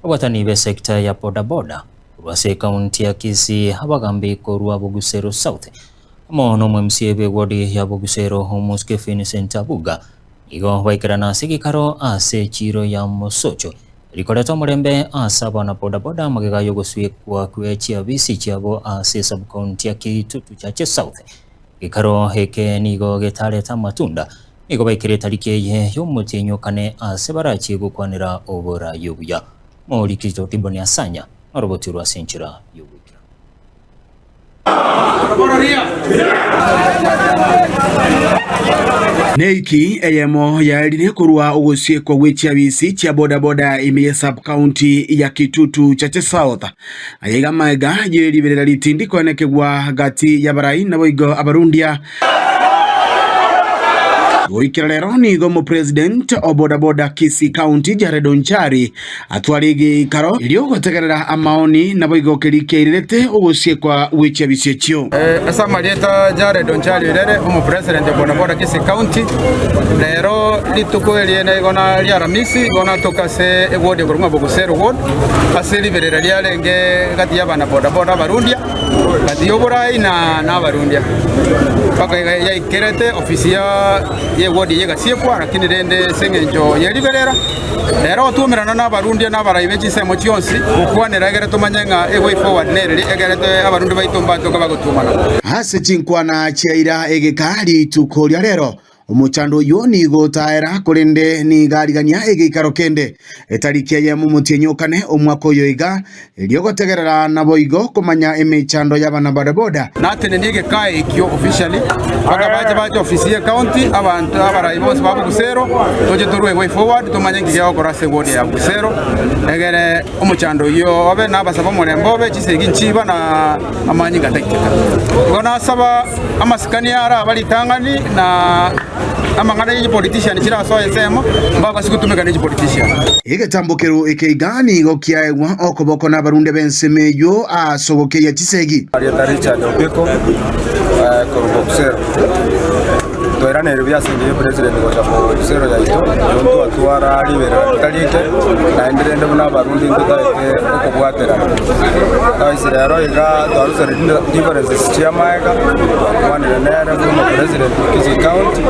Abwatani b'esecta ya boda boda korwa ase ekaunti ya Kisii, abagambi korwa Bogusero South amo n'omo-MCA bw'ewodi ya Bogusero Omosike Vincent Abuga nigo baikerana ase egekaro ase echiiro ya Mosocho erikoreta omorembe ase abana boda boda magega y'ogoswekwa kwe chiabisi chiabo ase esub-county ya Kitutu Chache South. Gekaro eke nigo getarete amatunda, nigo baikire etariki eye y'omotienyi o kane ase barachie gokwanera oboraai obuya. Morikito Diboni Asanya noroboti rwa ase enchera y'ogoikera. Neiki eyemo yaerire korwa ogosiekwa gwe chiabisi chia bodaboda ime ye sub-county ya Kitutu Chache South. Ayaiga amaiga ye riberera ritindi koenekigwa gati y'abarai naboigo abarundia. Goikera rero nigo omopresident o bodaboda Kisii County Jared Onchari atware egeikaro erio gotegerera amaoni naboigo keria kiairerete ogosiekwa gwe chiabisi echio. Ase amarieta Jared Onchari Oirere, omopresident o bodaboda Kisii County, rero rituko eri nigo na ria Aramisi igo natoka ase eward ekorokwa ng'a Bogusero ward ase riberera riarenge gati y'abana bodaboda abarundia gati y'oborai na abarundia mpaka iga yaikerete ofisi ya y'eward eye egasiekwa lakini rende ase eng'encho ye riberera rero otwomerana na abarundia na abarai be chinsemo chionsi gokwanera egere tomanye ng'a eway forward nereri egerete abarundi baito mbatoke bagotwomana. Ase chinkwana chiaira egeka rituko ria rero, Omochando oyio nigo otaera, korende nigo arigania egeikaro kende. Etariki eyemo omotienyi o kane omwaka oyo iga, erio gotegerera naboigo komanya emechando y'abana bodaboda. Natenenie egekae ekio officially mpaka bache bache ofisi ye county abanto abarai bonsi ba Bugusero toche torue way forward tomanye nki gegokora ase ward ya Bugusero egere omochando oyio obe na abasaba omorembe obe chisegi nchiba na amanyinga taiteka. Igo nasaba amasikani araba ritang'ani na amang'ana ye chipolitician chirasoe ensemo, mbabase gotumeka ne chipolitician. Egetambokero eke iga nigo kiaegwa okoboko nabarunde b'ensemo eyio ase ogokeria chisegi. Arieta Richard Obiko korwa Bokusero. Twairaneirie buya ase enchera ya president gocha Bokusero yaito, intwe twatwara riberera ritari ike, naende rende buna abarundi ntotagete okobwaterana. Ase rero iga twarusire differences chia amaega, twakwanire nere buna omopresident o Kisii County,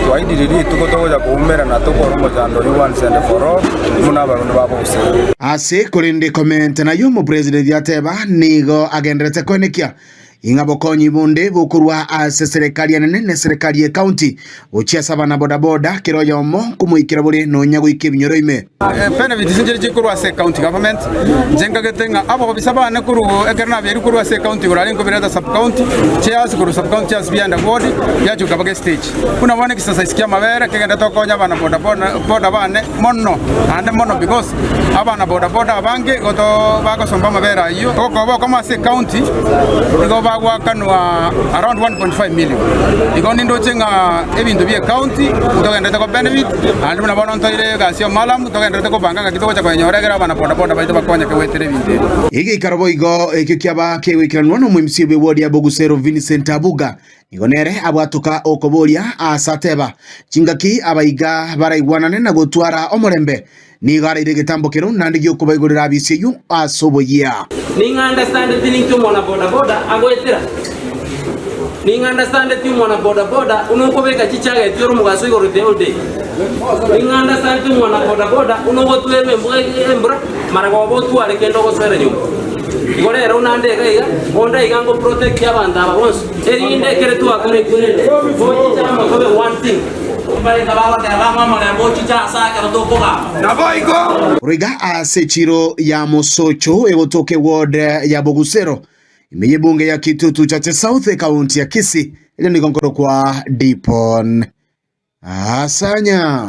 twaidire rituko togocha koumerana tokore omochando oyio once and for all, buna abarundi ba Bokusero. Ase korende komenta nayio omopresident ateba nigo agenderete koenekia Ing'a bokonyi bonde bokorwa ase serekari enene ne serekari ye county gochia ase abana bodaboda kera oyomo nkomoikera bore nonya goika ebinyoro ime. Benefits nchire chikorwa ase county government, inche nkagete ng'a abobisa bane korwa ekero nabiairwe korwa ase ecounty igoro aria nkobireta sub county chairs korwa sub county chairs biaenda ward biachoka mpaka estage. Buna bono exercise kia amabere kegenderete gokonya abana boda boda bane mono naende mono because abana boda boda abange igo bagosomba amabere ayio, ogokoba okomo ase ecounty igo bagoakanwa around 1.5 million. Igo nindoche ng'a ebinto bia ecounty ntogenderete ko benefit naende buna bono ntoire egasi ya omalamu togenderete kobanga ng'aki togocha koyenyora ekero abana boda boda baito bakonyeke goetera ebinto ebi. Egeikaro boigo ekio kiaba kegoikeranwa nomoimisia bw'ewodi ya Bogusero Vincent Abuga Nigo nere abwatoka okoboria aase ateba, Chingaki abaiga baraigwanane na gotwara omorembe, nigo araire egetambo kero naende gi'okobaigorera abisi eyio ase oboyia. Ning'andastandeti ninki omwana boda boda agoetera? Ning'andastandeti omwana boda boda buna okobeka chichageti ore omogaso igoro the whole day? Ning'andastandeti omwana boda boda buna ogotwerwa embuga embura maragoba otware kende ogosoera nyomba? Igo rero naende iga iga, onde iga ngo protect abanto aba bonsi. Erinde ekere twakora ekwerende, gochicha amo tobe one thing. Mbareka bagoteba ng'a omorembe ochiche ase ekero tokogamba. Korwa iga ase echiro ya Mosocho egotoka eward ya Bogusero ime y'ebunge ya Kitutu Chache South ekaunti ya Kisii, erio nigo nkorokwa Dipon Asanya.